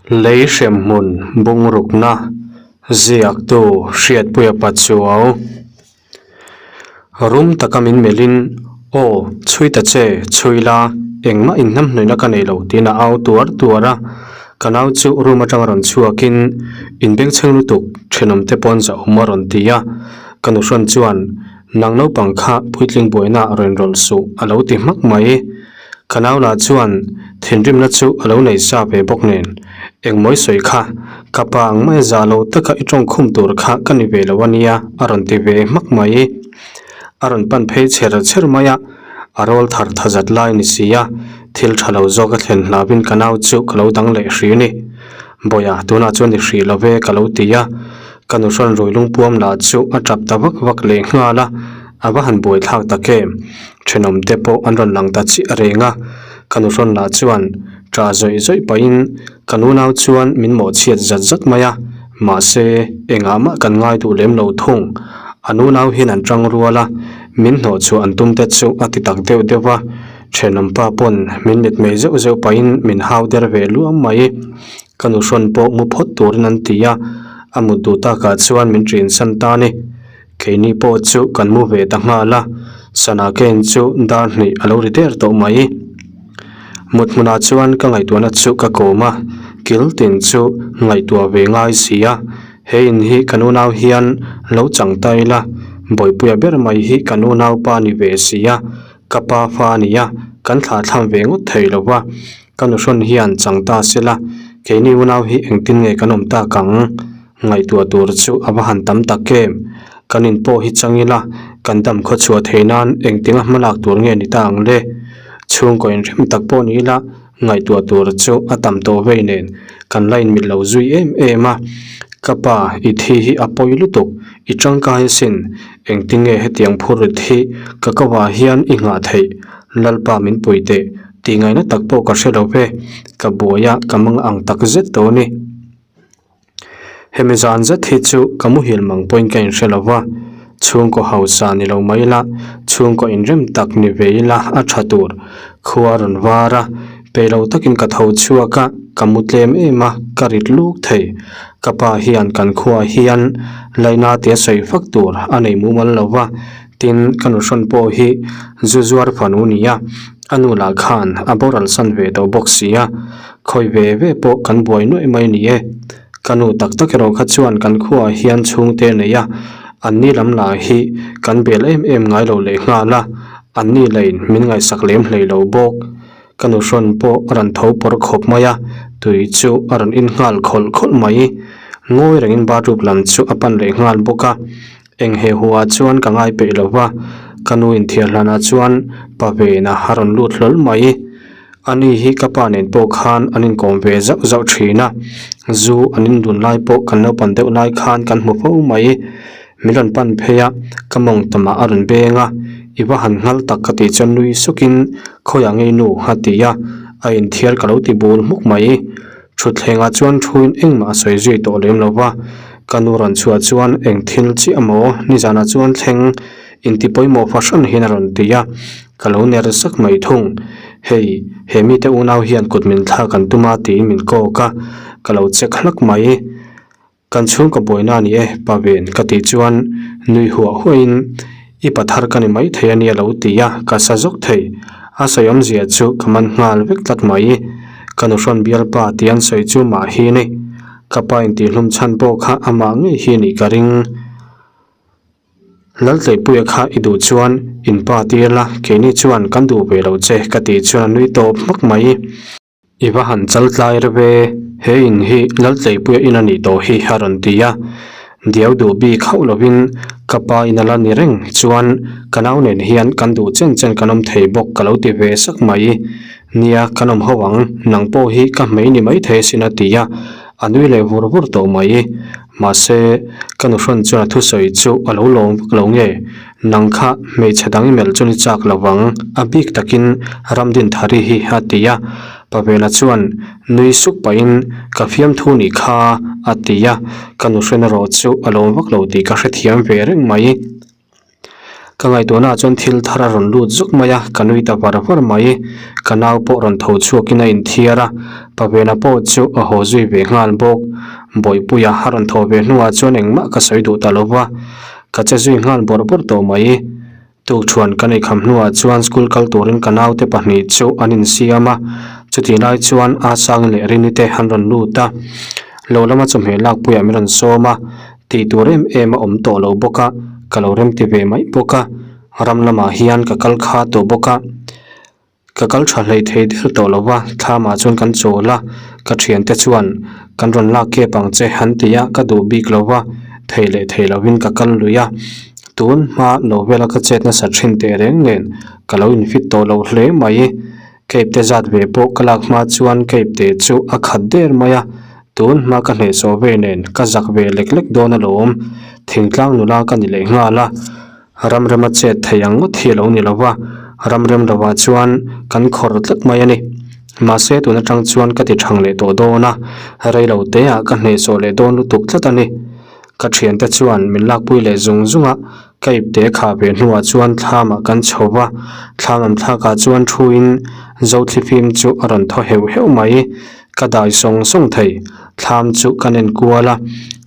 Lei hremhmun bungrukna ziaktu Hriatpuia Pachuau. Rum taka min melhin, Aw, chhui ta che, chhui la, engmah inhnamhnuihna ka nei lo tiin a au tuar tuar a. Ka nau chu room atanga rawn chhuakin, Inbengchheng lutuk, thenawmte pawn zahawm a rawn ti a. Ka nuhrawn chuan, Nang naupang kha puitling buaina rawn rawlh suh a lo ti hmak mai. Ka nau lah chuan thinrimna chu a lo nei sa ve bawk nen, Engmawi sawi kha, ka pa ang mai zah lo taka i tawngkhum tur kha ka ni ve lo a nia a rawn ti ve hmak mai. A rawn pan phei chher chher mai a, a rawl thar tha zat lai ni si a, thil tha lo zawk a thlen hlauhin ka nau chu ka lo dang leh hri ni. Bawiha, tunah chuan i hrih lo ve ka lo ti a, ka nuhrawn rui lungpuam lah chu a tap ta vak vak leh nghal a, a va han buai thlak tak em. Thenawm te pawh an rawn lang ta chiah reng a, ka nuhrawn lah chuan ṭah zawih zawih pahin ka nunau chuan min mawhchhiat zat zat mai a, mahse engah mah kan ngai duh lem lo thung. A nunau hian an ṭang rual a, min hnawh chhuah an tum te chu a ti tak deuh deuh a. Thenawm pa pawn min mit mei zeuh zeuh pahin min hau der ve luam mai. Ka nuhrawn pawh mu phawt turin an ti a, a mut duh takah chuan min ṭin san ta ni. Keini pawh chu kan mu ve ta nghal a, sana ken chu dar hnih a lo ri der tawh mai. Mut hmunah chuan ka ngaihtuahna chu ka kawm a, kil tin chu ngaihtuah ve ngai si a, he in hi ka nunau hian lo chang ta ila, Bawihpuia ber mai hi ka nunau pa ni ve si a, Ka pa fa a ni a, kan thlah thlam ve ngawt thei lo va, ka nuhrawn hian chang ta se la, keini unau hi engtin nge kan awm tak ang? Ngaihtuah tur chu a va han tam tak em? Kan in pawh hi chang ila, kan dam khaw chhuah thei nan engtinga hmalak tur nge ni ta ang le? Chhungkaw inrem tak pawh ni ila, Ngaihtuah tur chu a tam tawh vei nen kan la inmit lo zui em em a, ka pa i thi hi a pawi lutuk, i tangkai asin, engtinge hetiang phur rit hi ka kovah hian i nghah theih, Lalpa min pui teh tih ngaihna tak pawh ka hre lo ve, ka buai a ka mang ang tak zet tawh a ni. Hemi zan zet hi chu ka muhil mang pawhin ka inhre lo va, chhungkaw hausa ni lo mai ila, chhungkaw inrem tak ni ve ila a tha tur. Khua a rawn var a, pe lo takin ka tho chhuak a, ka mu tlem em a, ka rit luk thei. Ka pa hian kan khuaah hian laina tia sawi fak tur a nei mumal lo va, tin ka nuhrawn pawh hi zu zuar fanu nia, a nu lah khan a boral san ve tawh bawk si a. Khawi ve ve pawh kan buai nuaih mai ni e. Ka nu tak tak erawh kha chuan kan khuaah hian chhungte a nei a, anni lam lah hi kan bel em em ngai lo leh nghal a, anni lain min ngaihsak lem hlei lo bawk. Ka nu hrawn pawh a rawn tho pawr khawp mai a, tui chu a rawn in nghal khawlh khawlh mai. Ngawi rengin bathroom lam chu a pan leh nghal bawk a, eng he huah chuan ka ngai peih lo va, ka nu inthiar hlanah chuan pa vena a rawn lut hlawl mai. Ani hi ka pa nen pawh khan an inkawm ve zauh zauh thin a, zu an indun lai pawh kan lo pan deuh lai khan kan hmu fo mai. Min rawn pan phei a, ka mawng tamah a rawn beng a, i va han nghal tak ka tih chuan nui sukin khawiah ngei nu a ti a, a inthiar ka lo ti bul hmuk mai. Thutthlengah chuan thuin engmah a sawi zui tawh lem lo va, ka nu rawn chhuah chuan eng thil chiah maw nizanah chuan thleng inti pawimawh fahran hian a rawn ti a, ka lo ner sak mai thung. Hei, he mite unau hian kut min thlak an tum a tiin min kawk a, ka lo check hlak mai. Kan chhungkaw buaina a ni e, pa ven ka tih chuan nui huah huahin i pa thar ka ni mai thei a nia lo ti a, ka sa zawk thei. A sawi awmzia chu ka man nghal vek tlat mai. Ka nuhrawn bialpa tih an sawi chu mah hi ni. Ka pa intihhlum chhan pawh kha amah ngei hi nih ka ring. Laltleipuia kha i duh chuan in pa tir la, keini chuan kan duh ve lo che ka tih chuan a nui tawp hmak mai. I va han chal tlai reuh e, he in hi Laltleipuia in a nih tawh hi a rawn ti a. Diau duh bik hauh lovin ka pa in a la ni reng chuan ka nau nen hian kan duh chen chen kan awm thei bawk ka lo ti ve sak mai. Nia kan awm ho ang, nang pawh hi ka hmei ni mai thei asin a ti a, a nui leh vur vur tawh mai. Mahse, ka nuhrawn chuan a thusawi chu a lo lawm vak lo nge? Nang kha hmeichhe dang i melh chu ni chak lo vang, a bik takin Ramdinthari hi a ti a. Pavela chuan nui suk pahin ka fiamthu nih kha a ti a, ka nuhrawn erawh chu a lawm vak lo tih ka hrethiam ve reng mai. Ka ngaihtuahnaah chuan thil thar a rawn lut zuk mai a, ka nui ta var var mai. Ka nau pawh rawn tho chhuakin a inthiar a, Pavena pawh chu a haw zui ve nghal bawk. Bawihpuia a rawn thaw ve hnuah chuan engmah ka sawi duh ta lo va, ka che zui nghal bawrh bawrh tawh mai. Tukṭhuan ka neih kham hnuah chuan school kal turin ka naute pahnih chu an insiam a, chutih lai chuan Asangi leh Rini te an rawn lut a. Lo lama chawhmeh lakpuiah min rawn sawm a, tih tur em em a awm tawh lo bawk a, ka lo remti ve mai bawk a, ram lamah hian ka kal kha tawh bawk a. Ka kal tha hlei thei der tawh lo va, thlamah chuan kan chawl a, ka thiante chuan kan rawn lak kep ang che an ti a, ka duh bik lo va, thei leh thei lovin ka kal lui a. Tun hma lo vela ka chet nasa thin teh reng nen ka lo infit tawh lo hle mai. Cape te zat ve pawh ka lak hma chuan cape te chu a khat der mai a, tun hma ka hnehsawh ve nen ka zak ve lek lek dawn alawm, thingtlang nula ka ni leh nghal a. Ramrema chet thei ang ngawt hi a lo ni lo va, ramrem lovah chuan kan khawr tlat mai a ni. Mahse tun atang chuan ka ti thang leh tawh dawn a, rei lo teah ka hnehsawh leh dawn lutuk tlat a ni. Ka thiante chuan min lakpui leh zung zung a, ka ipte khah ve hnuah chuan thlamah kan chho va, thlam an thlakah chuan thuin Zothlifim chu a rawn thaw heuh heuh mai. Ka dai sawng sawng thei, thlam chu kan en kual a,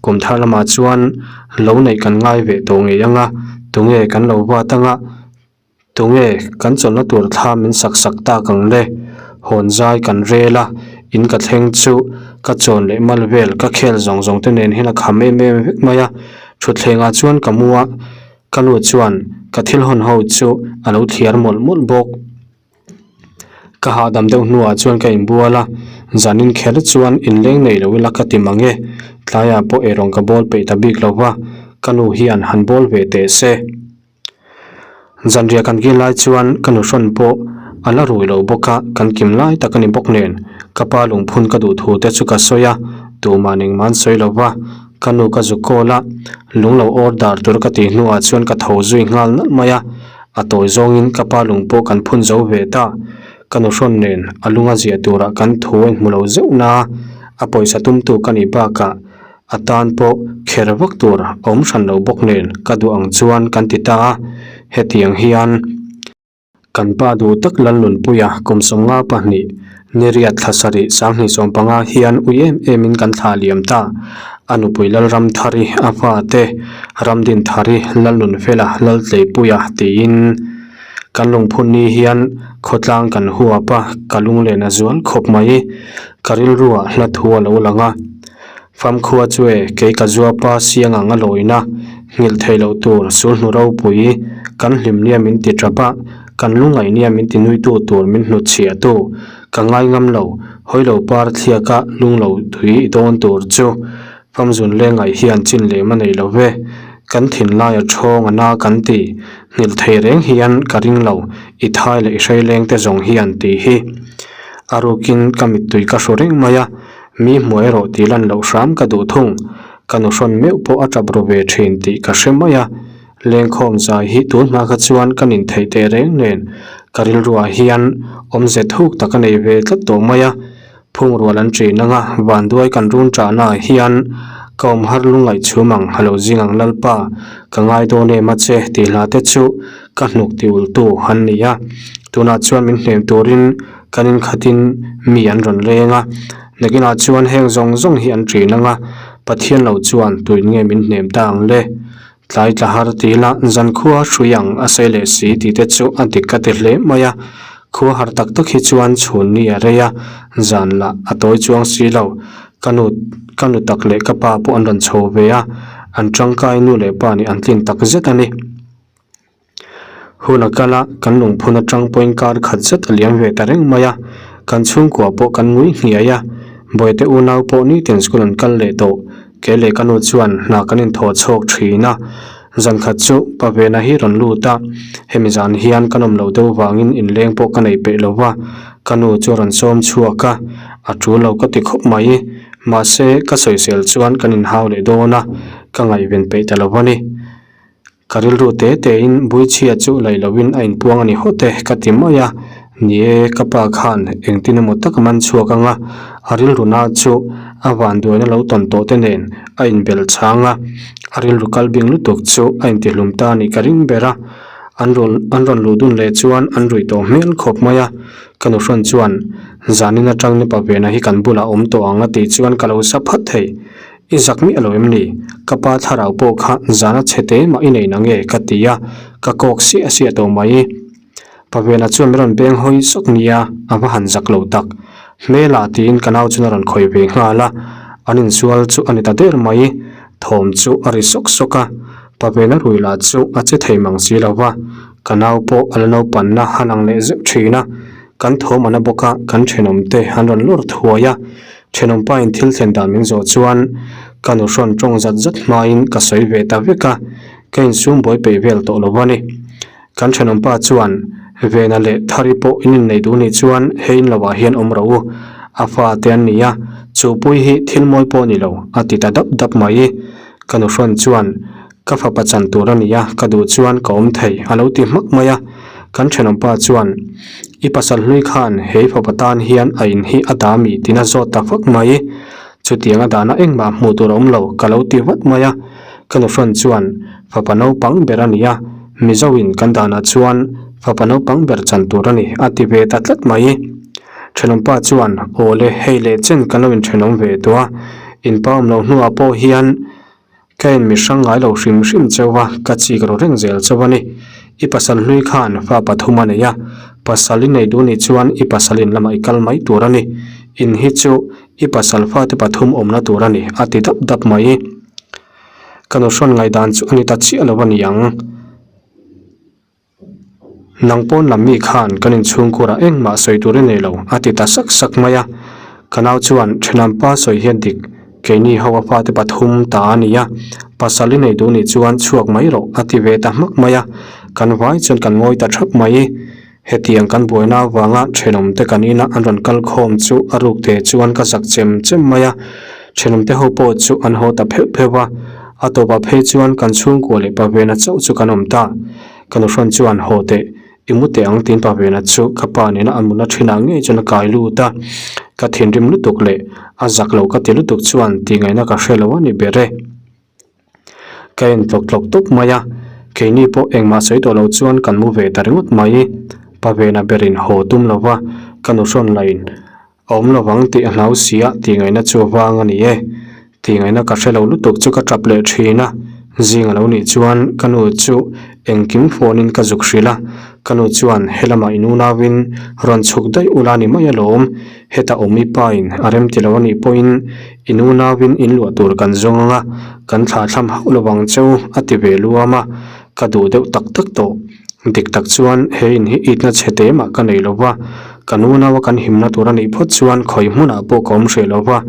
kum thar lamah chuan lo neih kan ngai ve tawh ngei ang a, tunge kan lo vat ang a, tunge kan chawlhna tur thlam min sak sak tak ang le, hawn zai kan rel a, in ka thleng chu ka chawn leh mal vel ka khel zawng zawng te nen hian a kham em em vek mai a, thutthlengah chuan ka mu a, ka nu chuan ka thil hawn ho chu a lo thliar mawlh mawlh bawk. Ka hahdam deuh hnuah chuan ka inbual a, zanin kher chuan inleng nei lo ila ka ti mang e, tlaiah pawh eirawng ka bawl peih ta bik lo va, ka nu hian han bawl ve teh se. Zanriah kan kil lai chuan ka nu hrawn pawh a la rui lo bawk a, kan kim lai tak a ni bawk nen, ka pa lungphun ka duh thu te chu ka sawi a, tumah engmah an sawi lo va, ka nu ka zuk kawl a, lung lo order tur ka tih hnuah chuan ka tho zui nghal nalh mai a. A tawi zawngin ka pa lung pawh kan phun zo ve ta. Ka nu hrawn nen a lunga ziah turah kan thu a inhmu lo zeuh na. A pawisa tumtu ka nih bakah a tan pawh kher vak tur a awm hran lo bawk nen ka duh ang chuan kan ti ta a. Hetiang hian kan pa duh tak Lalnunpuia kum 52 Niriat thla sarih 2015 hian ui em emin kan thlah liam ta. A nupui Lalramthari, a fate Ramdinthari, Lalnunfela, Laltleipuia tiin kan lungphun ni hian khawtlang kan huap a, ka lunglen a zual khawp mai. Ka rilruah hla thu a lo lang a. Famkhua chu e, kei ka zuapa siang ang a lawina, nghilh theih loh tur sulhnu ropui, kan hlim nia min ti tap a, kan lungaih nia min ti nuitu tur min hnutchhiahtu, ka ngai ngam lo, hawi lo par thliaka lung lo tui i dawn tur chu, famzun lengaih hian chin lem a nei lo ve, kan thinlai a thawng a na kan ti, nghilh thei reng hian ka ring lo, i thai leh i hreileng te zawng hian tih hi. A rukin ka mittui ka hru reng mai a. Mi hmuh erawh tih lan loh hram ka duh thung. Ka nu hrawn meuh pawh a tap ru ve thin tih ka hre mai a. Lengkhawm zai hi tun hma kha chuan ka nin theih teh reng nen ka rilruah hian awmze thuk tak a nei ve tlat tawh mai a. Phungrual an ṭin anga vanduai kan run ṭahnaah hian ka awm har lungaih chhum ang a lo zing ang Lalpa ka ngai dawn em a che tih hla te chu ka hnuk ti ultu an ni a. Tunah chuan min hnem turin Kan inkhatin mi an rawn leng a, nakinah chuan heng zawng zawng hi an ṭin ang a, Pathian lo chuan tuin nge min hnem ta ang le? Tlai tla har ti ila zankhua hrui ang a sawi leh si tih te chu a dik ka ti hle mai a, khua har tak tak hi chuan chhun ni a rei a, zan lah a tawi chuang si lo. Ka nu ka nu tak leh ka pa pawh an rawn chho ve a, an tangkai nu leh pa nih an tlin tak zet a ni. Hun a kal a, kan lungphun atang pawhin kar khat zet a liam ve ta reng mai a, kan chhungkua pawh kan ngui hniai a, Bawihte unau pawh nitin school an kal leh tawh, kei leh ka nu chuan hna kan inthawh chhawk thin a, zan khat chu pa Vena hi rawn lut a, hemi zan hian ka nawm loh deuh vangin inleng pawh ka nei peih lo va, ka nu chu a rawn sawm chhuak a, a tul lo ka ti khawp mai, mahse ka sawisel chuan kan inhau leh dawn a, ka ngaihven peih ta lo a ni. Ka rilru te te in Buichhia chu laih lo in a inpuang a ni hawt e ka ti mai a, ni e ka pa khan engtin emaw tak a man chhuak ang a, a rilru na chu a vanduaina lo tawn tawh te nen a inbel chhang a, a rilru kal bing lutuk chu a intihlum ta a nih ka ring ber a. An rawn an rawn luh dun leh chuan an ruih tawh hmel khawp mai a, ka nuhrawn chuan zanin atang nipa vena hi kan bulah awm tawh ang a tih chuan ka lo sa phat thei. I zak miah lo em ni? Ka pa thlarau pawh kha zana chhe te mah i nei na nge ka ti a, ka kawk siah siah tawh mai. Pa vena chuan min rawn beng hawi sawk nia, a va han zak lo tak. Hmel ah tiin ka nau chuan a rawn khawih ve nghal a, an insual chu a ni ta der mai. Thawm chu a ri sawk sawk a, Pa vena rui lah chu a che thei mang si lo va, ka nau pawh a la naupanna a lang leh zeuh thin a, kan thawm a na bawk a, kan thenawmte an rawn lawr thuai a, thenawmpa in thil thlen dan min zawh chuan ka nuhrawn tawng zat zat hmain ka sawi ve ta vek a, ka insum buai peih vel tawh lo a ni. Kan thenawmpa chuan Vena leh Thari pawh in innei duh nih chuan he in lovah hian awm rawh u, a fa te an ni a, chu pui hi thil mawi pawh ni lo a ti ta dap dap mai. Ka nuhrawn chuan ka fapa chan tur a ni a, ka duh chuan ka awm thei a lo ti hmak mai a. Kan thenawmpa chuan I pasal hlui khan he fapa tan hian a in hi a dah mi tiin a zawt ta fak mai. Chutiang a dahna engmah hmuh tur a awm lo ka lo ti vat mai a. Ka nuhrawn chuan fapa naupang ber a ni a, Mizo in kan danah chuan fapa naupang ber chan tur a ni a ti ve ta tlat mai. Thenawmpa chuan aw le hei leh chen kan lo inthenawm ve tawh a, in pa awm loh hnuah pawh hian ka en mi hrang ngai lo hrim hrim cheu va, ka chik ro reng zel cheu a ni. I pasal hlui khan fa pathum a nei a, pasal i nei duh nih chuan i pasal in lamah i kal mai tur a ni. In hi chu i pasal fate pathum awmna tur a ni a ti dap dap mai. Ka nuhrawn ngaihdan chu a ni ta chiah lo a ni ang. Nang pawn lam mi khan kan inchhungkurah engmah sawi tur i nei lo a ti ta sak sak mai a. Ka nau chuan thenawm pa sawi hian dik, keini ho a fate pathum ta a ni a, pasal i nei duh nih chuan chhuak mai rawh a ti ve ta hmak mai a. Kan vai chuan kan ngawi ta thap mai. Hetiang kan buaina avanga thenawmte kan ina an rawn kal khawm chu a ruk te chuan ka zak chem chem mai a, thenawmte ho pawh chu an haw ta pheuh pheuh a, a tawpah phei chuan kan chhungkua leh Pavena chauh chu kan awm ta. Ka nuhrawn chuan haw teh, i mu teh ang tiin Pavena chu ka pa nena an mutna thinah ngei chuan a kai lut a, ka thinrim lutuk leh a zak lo ka ti lutuk chuan tihngaihna ka hre lo a ni ber e. Ka en tlawk tlawk tawp mai a, keini pawh engmah sawi tawh lo chuan kan mu ve ta ringawt mai. Pa vena berin haw tum lo va, ka nuhrawn lain a awm lo vang tih a hlau si a tih ngaihna chu a vang a ni e. Tih ngaihna ka hre lo lutuk chu ka tap leh thin a, zing a lo nih chuan ka nu chu engkim phone in ka zuk hrilh a, ka nu chuan helamah in unauin rawn chhuk daih ula ni mai alawm, heta awm i pa in a rem ti lo a nih pawhin I nu nauin in luah tur kan zawng ang a, kan thlah thlam hauh lo ang cheu a ti ve luam a, ka duh deuh tak tak tawh. Dik tak chuan he in hi itna chhe te mah ka nei lo va, ka nu naua kan himna tur a nih phawt chuan khawi hmunah pawh ka awm hreh lo va.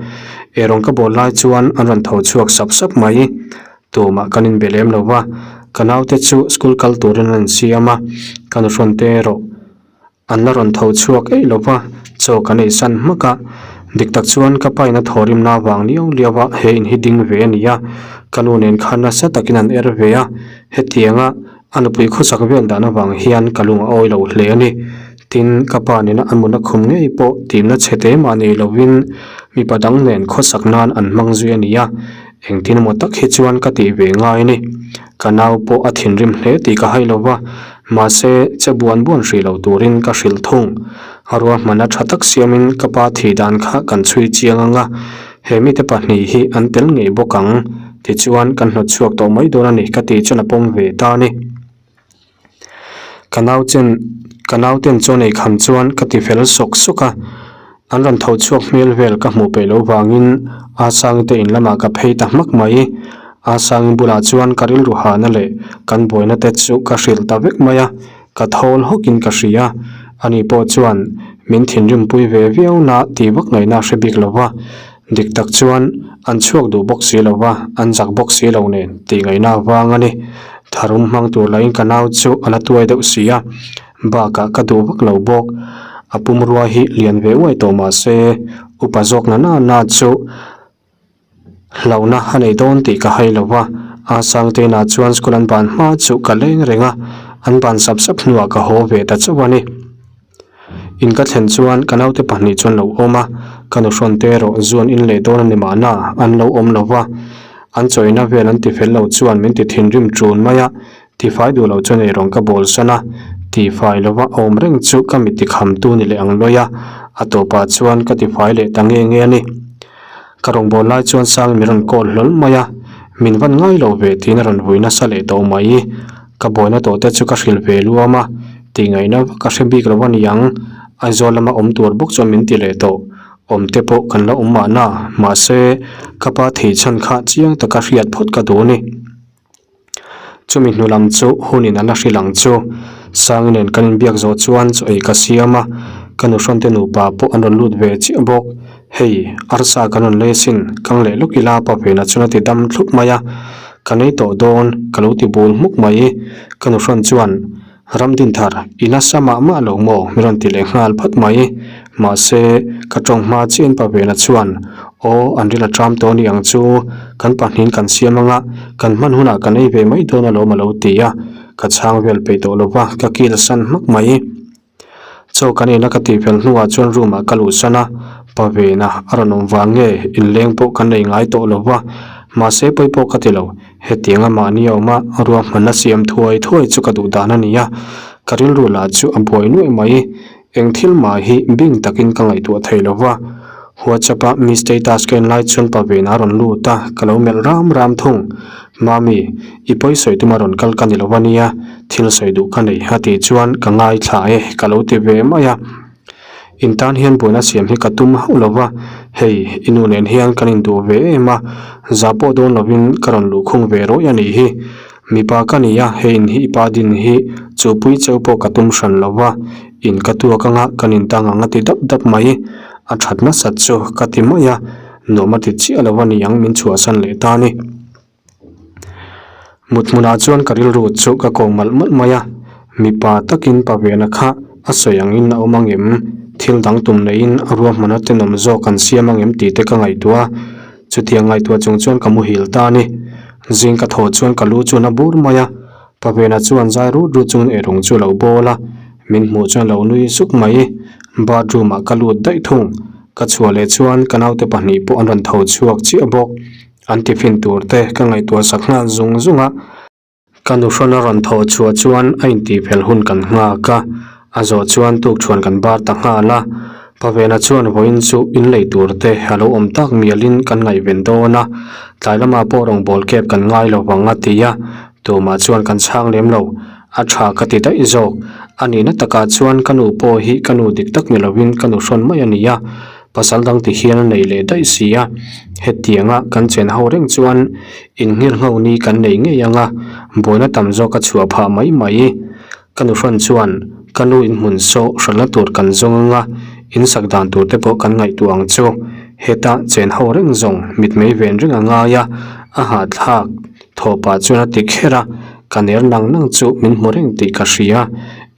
Eirawng ka bawl lai chuan an rawn tho chhuak sap sap mai. Tumah kan inbe lem lo va, ka naute chu school kal turin an insiam a, ka nuhrawn te erawh An la rawn tho chhuak eih lo va, chaw kan ei san hmak a. Dik tak chuan ka pa in a thawhrimna avang liau liau a he in hi ding ve a ni a, ka nu nen khan nasa takin an er ve a, hetianga a nupui khawsak vel dan avang hian ka lung a awi lo hle a ni. Tin, ka pa nena an mutna khum ngei pawh timna chhe te mah nei lovin mipa dang nen khawsak nan an hmang zui a ni a, engtin emaw tak hi chuan ka tih ve ngai a ni. Ka nau pawh a thinrim hle tih ka hai lo va, mahse che buan buan hrih lo turin ka hrilh thung. A ruahmanna tha tak siamin ka pa thih dan kha kan chhui chiang ang a, he mite pahnih hi an tel ngei bawk ang. Tichuan kan hnawt chhuak tawh mai dawn a ni ka tih chuan a pawm ve ta a ni. Ka nau chen ka nau ten chuan ei kham chuan ka ti fel sawk sawk a, an rawn tho chhuak hmel vel ka hmuh peih loh vangin Asangi te in lamah ka phei ta hmak mai. Asangi bulah chuan ka rilru hahna leh kan buaina te chu ka hrilh ta vek mai a, ka thawl hawkin ka hria. Ani pawh chuan min thinrim pui ve viau na tih vak ngaihna a hre bik lo va, dik tak chuan an chhuak duh bawk si lo va, an zak bawk si lo nen tih ngaihna avang a ni. Tharum hmang tur lahin ka nau chu a la tuai deuh si a, bakah ka duh vak lo bawk. A pumrua hi lian ve uai tawh mah se, upa zawk na na na chu hlauhna a nei dawn tih ka hai lo va. A Sangteinah chuan school an ban hma chu ka leng reng a, an ban sap sap hnuah ka haw ve ta chauh a ni. In ka thlen chuan ka naute pahnih chuan lo awm a, ka nuhrawn te erawh zuan in leh dawn a ni mahna an lo awm lo va, an chawina vel an ti fel lo chuan min ti thinrim ṭun mai a. Tifai duh lo chuan eirawng ka bawl san a, tifai lova awm reng chu ka mit tikhamtu ni leh ang lawi a, a tawpah chuan ka tifai leh ta nge nge a ni. Ka rawn bawl lai chuan Sangi min rawn call hlawl mai a, min van ngai lo ve tiin a rawn vui nasa leh tawh mai. Ka buaina tawh te chu ka hrilh ve luam a, tihngaihna vak ka hre bik lo a ni ang, Aizawl lama awm tur bawk chuan min ti leh tawh. Awm te pawh kan la awm mahna, mahse ka pa thei chhan kha chiang taka hriat phawt ka duh a ni. Chumi hnu lam chu hunin a la hrilh ang chu. Sangi nen kan inbiak zawh chuan chaw ei ka siam a, ka nuhrawn te nupa pawh an rawn lut ve chiah bawk. Hei, arsa kan rawn lei asin, kang leh lawk ila pa vena chuan a ti dam thlup mai a. Ka nei tawh dawn, ka lo ti bul hmuk mai. Ka nuhrawn chuan. Ramdinthar, i nasa mah mah lo maw? min rawn ti leh nghal phat mai. Mahse, ka tawng hma chiahin Pavena chuan, Aw, an ril a ṭam tawh a ni ang chu, kan pahnihin kan siam anga, kan hman hunah kan ei ve mai dawn alawm a lo ti a, ka chhang vel peih tawh lova, ka kil san hmak mai. Chaw kan eina ka tih fel hnuah chuan room ah ka luhsan a, Pavena a rawn awm vang nge inleng pawh kan nei ngai tawh lova, mahse pawi pawh ka ti lo. Hetianga mahni a awm a, ruahmanna siam thuai thuai chu ka duh dan a ni a, ka rilru lah chu a buai nuaih mai. Eng thil mah hi bing takin ka ngaihtuah thei lo va. WhatsApp a mi status ka en lai chuan Pavena a rawn lut a, ka lo melh ram ram thung. Mami, i pawi sawi tuma rawn kal ka ni lo a nia, thil sawi duh ka nei a tih chuan ka ngaithla e ka lo ti ve mai a. In tan hian buaina siam hi ka tum hauh lo va, hei i nu nen hian kan induh ve em a, za pawh dawn lovin ka rawn luhkhung ve rawih a nih hi. Mipa ka ni a, hei in hi i pa din hi chu pui cheu pawh ka tum hran lo va, in ka tuak anga kan intang ang a ti dap dap mai. A that nasat chu ka ti mai a, nuam a ti chiah lo a ni ang min chhuahsan leh ta a ni. Mut hmunah chuan ka rilru chu ka ko malh malh mai a, mipa takin pa vena kha a sawi angin a awm angem, thil dang tum neiin a ruahmana tenawm zawk an siam angem tih te ka ngaihtuah a, chutiang ngaihtuah chung chuan ka muhil ta a ni. Zing ka thawh chuan ka lu chuan a bur mai a, pa vena chuan zai rut rut chungin erawng chu a lo bawl a, min hmuh chuan a lo nui suk mai. Bathroom ah ka lut daih thung, ka chhuah leh chuan ka naute pahnih pawh an rawn tho chhuak chiah bawk. An tiffin tur te ka ngaihtuah sak nghal zung zung a. Ka nuhrawn a rawn thawh chhuah chuan a intihfel hun kan nghak a, a zawh chuan tukṭhuan kan bar ta nghal a. Pavena chuan vawiin chu inlei tur te a lo awm tak mialin kan ngaihven dawn a, tlai lamah pawh rawngbawl kep kan ngai lo vang a ti a, tumah chuan kan chhang lem lo. A tha ka ti daih zawk. A nihna takah chuan ka nu pawh hi ka nu dik tak ni lovin ka nuhrawn mai a ni a. Pasal dang ti hian a nei leh daih si a, hetianga kan chen ho reng chuan inngir ngho ni kan nei ngei ang a, buaina tam zawk a chhuah phah mai mai. Ka nuhrawn chuan ka nu inhmun saw hralhna tur kan zawng ang a, insak dan tur te pawh kan ngaihtuah ang chu. Heta chen ho reng zawng mitmei ven reng a ngai a, a hahthlak Thaw pah chuan a ti kher a, ka ner nang nang chu min hmu reng tih ka hria.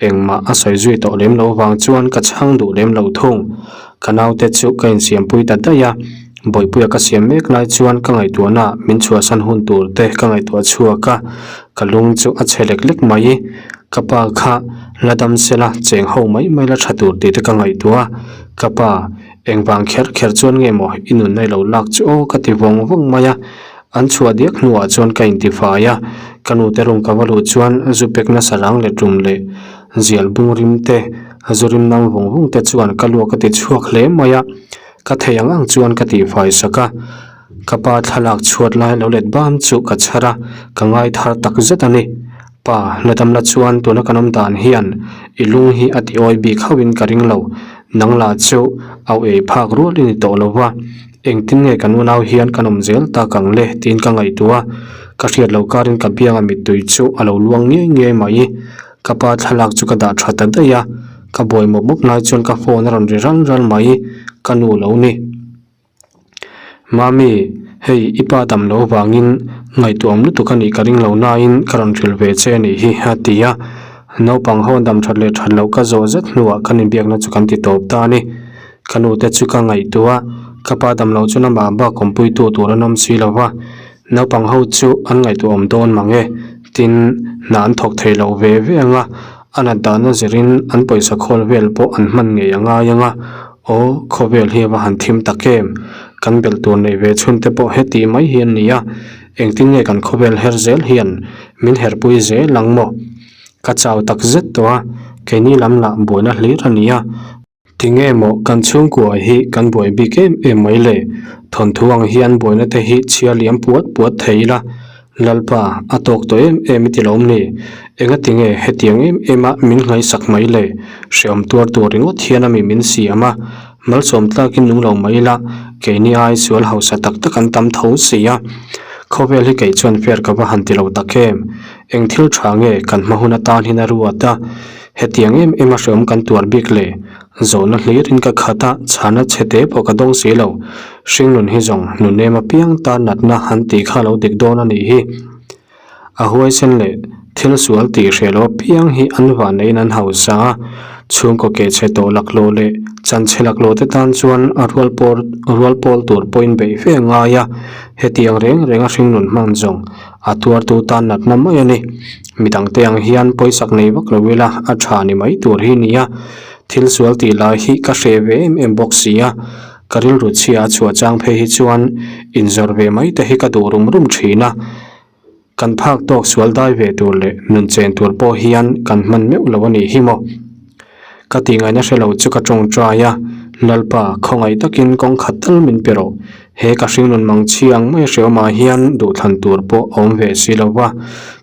Engmah a sawi zui tawh lem loh vang chuan ka chhang duh lem lo thung. Ka naute chu ka insiampui ta daih a, Bawihpuia ka siam mek lai chuan ka ngaihtuahna ah min chhuahsan hun tur te ka ngaihtuah chhuak a, ka lung chu a chhe lek lek mai. Ka pa kha la dam sela cheng ho mai mai la tha tur tih te ka ngaihtuah a, ka pa engvang kher kher chuan nge maw i nunna i lo lak chu aw ka ti vawng vawng mai a. An chhuah diak hnuah chuan ka intifai a, ka nute room ka va luh chuan zu pek nasa rang leh tum leh zial bung rim te, zu rim nang vung vung te chuan ka luak a ti chhuak hle mai a, ka thei ang ang chuan ka tihfai sak a, ka pa thlalak chhuat lai lo let bam chu ka chhar a, ka ngai thar tak zet a ni. Pa, la dam la chuan tuna kan awm dan hian i lung hi a ti awi bik hauhin ka ring lo, nang lah chu au ei phak rual i ni tawh lo va. Engtin nge kan unau hian kan awm zel tak ang le tiin ka ngaihtuah a, ka hriat loh karin ka bianga mittui chu a lo luang ngiai ngiai mai. Ka pa thlalak chu ka dah tha ta daih a, ka buai mawp mawp lai chuan ka phone a rawn ri ral ral mai, ka nu lo ni. Mami, hei i pa dam loh avangin ngaihtuah awm lutuk a nih ka ring lo nain ka rawn hrilh ve che a nih hi a ti a, naupang ho an dam that leh that loh ka zawh zet hnuah kan inbiakna chu kan ti tawp ta a ni. Ka nu te chu ka ngaihtuah a, ka pa dam loh chuan amah bak awmpuitu tur an awm si lo va, naupang ho chu an ngaihtuah awm dawn mang e, tin hna an thawk thei lo ve ve ang a, a nat dahna zirin an pawisa khawl vel pawh an hman ngei a ngai ang a, aw khawvel hi a va han thim tak em, kan belh tur neih ve chhun te pawh heti mai hi an ni a. Engtin nge kan khawvel her zel hian min herpui zel ang maw? Ka chau tak zet tawh a, keini lam lah buaina hlir a ni a. Tinge maw kan chhungkua hi kan buai bik em em mai le? Thawnthu ang hian buaina te hi chhiar liam puat puat thei ila, Lalpa, a tawk tawh em em i ti lo awm ni? Engatinge hetiang em em a min ngaihsak mai le? Hreawm tuar tur ringawt hian a mi min siam a, malsawm tlakin nung lo mai ila, keini ai sual hausa tak tak an tam tho si a. Khawvel hi kei chuan fair ka va han ti lo tak em? Eng thil tha nge kan hma hun atan hian a ruat a? Hetiang em em a hreawm kan tuar bik le? Zawhna hlirin ka khat a, chhana chhe te pawh ka dawng si lo. Hringnun hi zawng nunem apiang tan natna han tih kha lo dik dawn a nih hi. A huaisen leh thil sual tih hreh lo apiang hi an vanneiin an hausa a, chhungkaw kehchhe tawh laklawh leh chanchhe laklawh te tan chuan a rual pawr rual pawl tur pawhin beih fe a ngai a, hetiang reng reng a hringnun hman zawng a tuartu tan natna mai a ni. Midangte ang hian pawisak nei vak lo ila a tha ni mai tur hi nia. Thil sual tih lai hi ka hreh ve em em bawk si a, ka rilru chhia a chhuah chang phei hi chuan inzawrh ve mai te hi ka duh rum rum thin a, kan phak tawk sual dai ve tur leh nun chen tur pawh hian kan hman meuh lo a nih hi maw. Ka tih ngaihna hre lo chu ka tawngtai a, Lalpa, khawngaih takin kawng khat tal min pe rawh. He ka hringnun mang chhiang mai hreawmah hian duhthlan tur pawh a awm ve si lo va,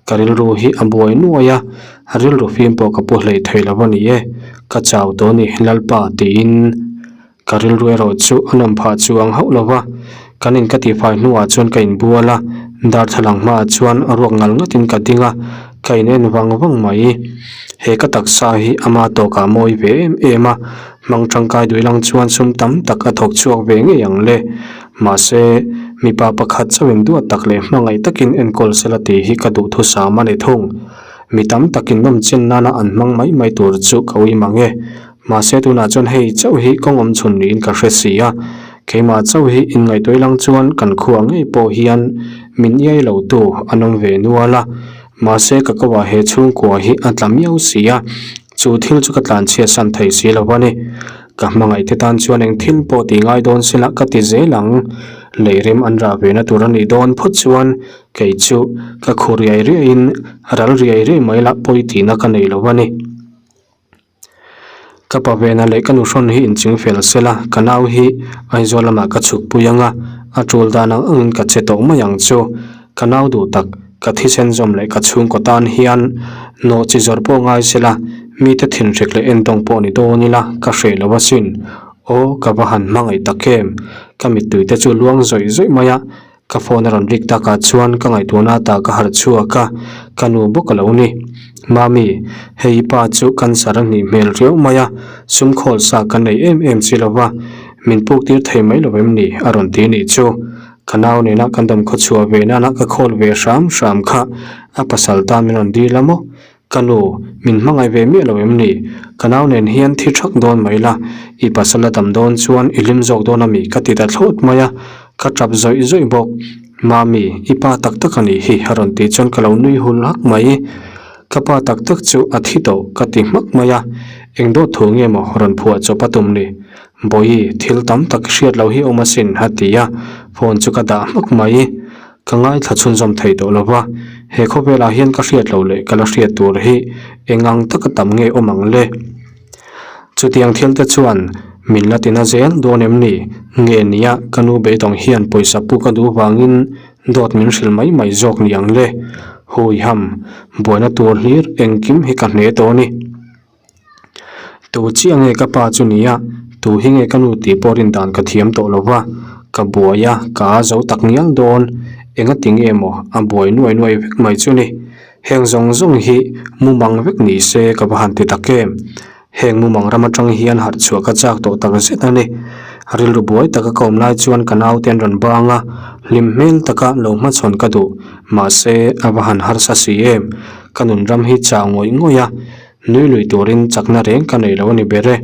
ka rilru hi a buai nuai a, Rilru fim pawh ka pu hlei thei lo a ni e, ka chau tawh a ni Lalpa tiin ka rilru erawh chu a nawm phah chuang hauh lo va, kan in ka tihfai hnuah chuan ka inbual a, darthlalang hmaah chuan ruak ngal ngatin ka ding a, ka in en vang vang mai. He ka taksa hi ama tawkah mawi ve em em a, hmang tangkai duih lang chuan sum tam tak a thawk chhuak ve ngei ang le. Mahse, mipa pakhat chauhin duat tak leh hmangaih takin enkawl sela tih hi ka duhthusam a ni thung. Mi tam takin nawm chen nana an hmang mai mai tur chu ka ui mang e. Mahse tunah chuan hei chauh hi kawng awm chhun niin ka hre si a. Keimah chauh hi inngaihtuah ilang chuan kan khua ngei pawh hian min iai lo tu an awm ve nual a. Mahse ka ko ah he chhungkua hi a tla miau si a. Chu thil chu ka tlanchhiat san thei si lo a ni. Ka hmangaih te tan chuan eng thil pawh tih ngai dawn sela ka ti zel ang. Lei rem an rah ve na tur a nih dawn phawt chuan Kei chu ka khu riai riaiin ral riai riai mai lah pawi tihna ka nei lo a ni. Ka pa vena leh ka nuhrawn hi inching fel sela ka nau hi Aizawl lamah ka chhuk pui ang a, a tul dan ang angin ka che tawh mai ang chu. Ka nau duh tak, ka thisen zawm leh ka chhungkaw tan hian nawh chi zawrh pawh ngai sela mite thinhrik leh endawng pawh ni dawn ila ka hreh lo asin. Aw, ka va han hmangaih tak em! Ka mittui te chu luang zawih zawih mai a, Ka phone a rawn rik takah chuan ka ngaihtuahna ata ka harh chhuak a, ka nu bawk a lo ni. Mami, hei i pa chu cancer a hnih hmel riau mai a, sum khawl sa ka nei em em chi lo va, min puk tir thei mai lo em ni? a rawn ti nih chu. Ka nau nena kan dawm khaw chhuah ve nana ka khawl ve hram hram kha a pasal tan min rawn dil a maw? Ka nu, min hmangaih ve miah lo em ni? Ka nau nen hian thi thak dawn mai la, i pasal a dam dawn chuan i hlim zawk dawn a mi ka ti ta thlawt mai a, ka tap zawih zawih bawk. Mami, i pa tak tak a nih hi a rawn tih chuan ka lo nui hul hak mai. Ka pa tak tak chu a thi tawh ka ti hmak mai a, eng dawt thu nge maw rawn phuah chawp a tum ni? Bawihi, thil tam tak hriat loh hi awm asin a ti a, phone chu ka dah hmak mai. Ka ngaithla chhunzawm thei tawh lo va, he khawvelah hian ka hriat loh leh ka la hriat tur hi eng ang taka tam nge awm ang le? Chutiang thil te chuan min la tina zel dawn em ni? Nge nia ka nu beidawng hian pawisa pu ka duh vangin dawt min hrilh mai mai zawk ni ang le? Huiham, buaina tur hlir engkim hi ka hne tawh a ni. Tu chiah nge ka pa chu nia, tu hi nge ka nu tih pawh rin dan ka thiam tawh lo va, ka buai a, ka a zo tak ngial dawn, enga ti nge maw a buai nuai nuai vek mai chu ni. Heng zawng zawng hi mumang vek ni se ka va han ti tak em. Heng mumang ram atang hian harh chhuah ka chak tawh tak zet a ni. Rilru buai taka ka awm lai chuan ka naute an rawn bang a, hlim hmel taka lo hmachhawn ka duh, mahse a va han harsa si em. Ka nun ram hi chau ngawih ngawih a, Nui lui turin chakna reng ka nei lo a ni ber e.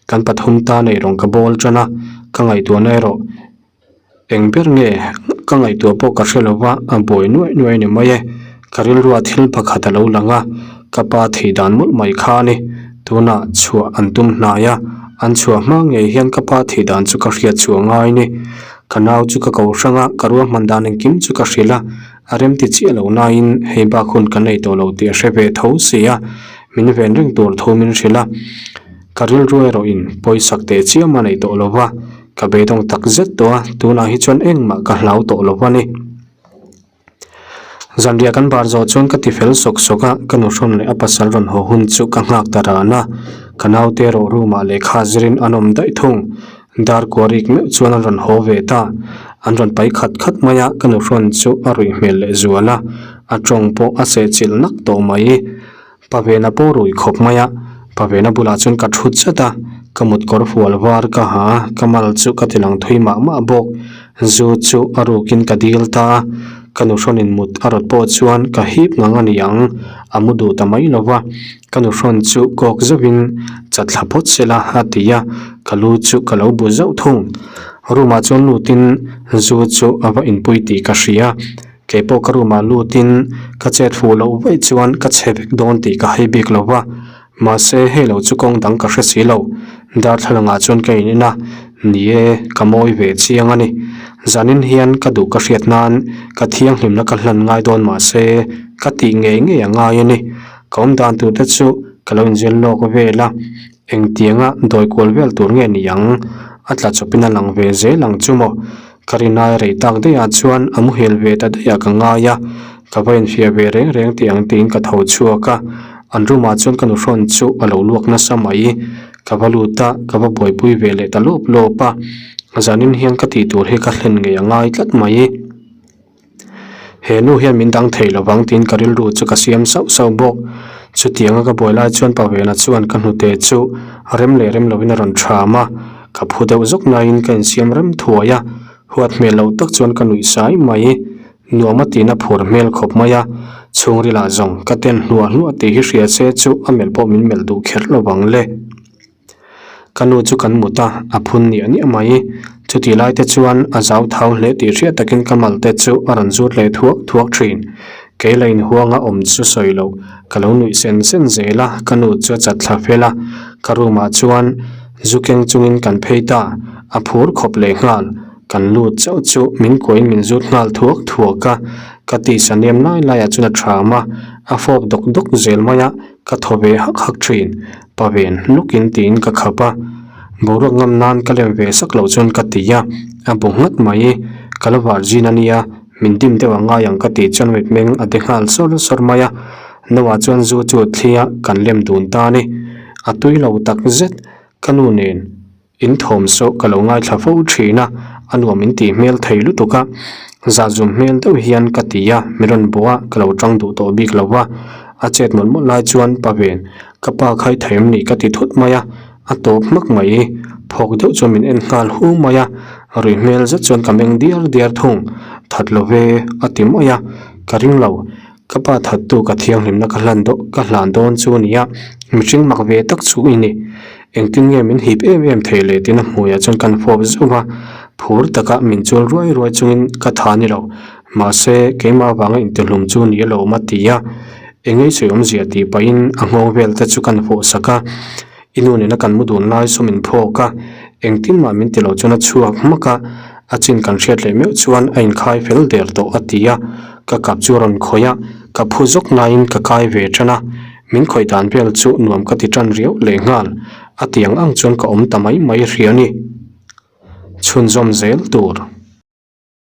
Kan pathum ta nei rawng ka bawl tan a, ka ngaihtuahna erawh eng ber nge ka ngaihtuah pawh ka hre lo va, a buai nuaih nuaih a ni mai e. Ka rilrua thil pakhat a lo lang a, ka pa thei dan mawlh mai kha a ni. Tunah chhuah an tum hnai a, an chhuah hma ngei hian ka pa thei dan chu ka hriat chhuah ngai ni. Ka nau chu ka ko hrang a, ka ruahman dan engkim chu ka hrilh a, a remti chiah lo nain hei bak hun ka nei tawh lo tih a hre ve tho si a, min ven reng tur thu min hrilh a. Ka rilru erawhin pawisak teh chiam a nei tawh lo va, ka beidawng tak zet tawh a, tunah hi chuan engmah ka hlau tawh lo a ni. Zanriah kan bar zawh chuan ka ti fel sawk sawk a, ka nuhrawn leh a pasal rawn haw hun chu ka nghak ta ran a, ka naute erawh room ah lehkha zirin an awm daih thung. Dar kuarik meuh chuan an rawn haw ve ta, an rawn pai khat khat mai a, ka nuhrawn chu a ruih hmel leh zual a, a tawng pawh a sehchilh nak tawh mai. Pavena pawh rui khawp mai a, Pavena bulah chuan ka thut zet a, ka mut kawr fual var ka ha a, ka mal chu ka ti lang thui mah mah bawk. Zu chu a rukin ka dil ta a, ka nuhrawnin mut a rawt pawh chuan ka hip ngang a ni ang, a mu duh ta mai lo va. Ka nuhrawn chu kawk zauhin chat thla phawt se la a ti a, ka lu chu ka lo bu zauh thung. Room ah chuan lutin zu chu a va inpui tih ka hria. Kei pawh ka room ah lutin ka chet fuh loh vaih chuan ka chhe vek dawn tih ka hai bik lo va, mahse hei lo chu kawng dang ka hre si lo. Darthlalang ah chuan ka in en a, ni e, ka mawi ve chiang a ni. Zanin hian ka duh ka hriat nan ka thianghlimna ka hlan ngai dawn mahse ka tih ngei ngei a ngai a ni. Ka awm dan tur te chu ka lo inzir lawk vel a, engtianga dawi kual vel tur nge ni ang? A tla chawpin a lang ve zel ang chu maw? Ka rinai rei tak daih ah chuan a muhil ve ta daih ah ka ngai a, ka va infiah ve reng reng tih ang tiin ka tho chhuak a, an room ah chuan ka nuhrawn chu a lo luak nasa mai, ka va lut a, ka va buaipui ve leh ta lawp lawp a, zanin hian ka tih tur hi ka hlen ngei a ngai tlat mai. He nu hian min dang thei lovang tiin ka rilru chu ka siam sauh sauh bawk. Chutianga ka buai lai chuan Pavena chuan ka hnute chu rem leh rem lovin a rawn ṭham a, ka phu deuh zawk naiin ka insiam rem thuai a, huat hmel loh tak chuan ka nuih sai mai. Nuam a tiin a phur hmel khawp mai a, chhungrilah zawng ka ten hluah hluah tih hi hria se chu a melh pawh min melh duh kher lovang le. Ka nu chu kan mut a, a phun niah niah mai. Chutih lai te chuan a zau thau hle tih hriat takin ka mal te chu a rawn zut leh thuak thuak thin. Kei la inhuanga awm chu sawi loh, ka lo nuih sen sen zel a, ka nu chu a chat thla fel a. Ka room ah chuan zu keng chungin kan phei ta, a phur khawp leh nghal. Kan lut chauh chu min kuahin min zut nghal thuak thuak a, ka tisa nem lai laiah chuan a ṭham a, a fawp dawk dawk zel mai a. Ka thaw ve hak hak thin, pa ven lukin tiin ka khap a, boruak ngam nan ka lem ve sak loh chuan ka ti a, a bu nghat mai, ka la virgin a nia, min dim deuh a ngai ang ka tih chuan mitmeng a de nghal sawr sawr mai a, Noah chuan zu chu thlia kan lem dun ta a ni, a tui lo tak zet, ka nu nen. In thawm saw ka lo ngaithla fo thin a, a nuam in tih hmel thei lutuk a, zahzum hmel deuh hian ka ti a, mi rawn bawh a, ka lo tang duh tawh bik lo va, a chet mawlh mawlh lai chuan pa ven, ka pa khai thei em ni ka ti thut mai a, a tawp hmak mai, phawk deuh chuan min en nghal hu mai a, ruih hmel zet chuan ka meng diar diar thung, that lo ve a ti mai a, ka ring lo, ka pa thattu ka thianghlimna ka hlan daw ka hlan dawn chu a ni a, mihring mak ve tak chu i ni. Engtin nge min hip em em thei leh tiin a hmuiah chuan kan fawp zauh a, phur taka min chual ruai ruai chungin ka tha ni lo. Mahse, keimah avanga intihlum chu ni alawm a ti a, eng ei sawi awmzia tih pahin a nghawng vel te chu kan fawh sak a, i nu nena kan mu dun lai saw min phawk a, engtin mah min ti lo chuan a chhuak hmak a, a chin kan hriat leh meuh chuan a inkhai fel der tawh a ti a, ka kap chu a rawn khawih a, ka phu zawk naiin ka kai ve tan a. Min khawih dan vel chu nuam ka ti tan riau leh nghal, a tiang ang chuan ka awm ta mai mai hria ni. Chhunzawm zel tur.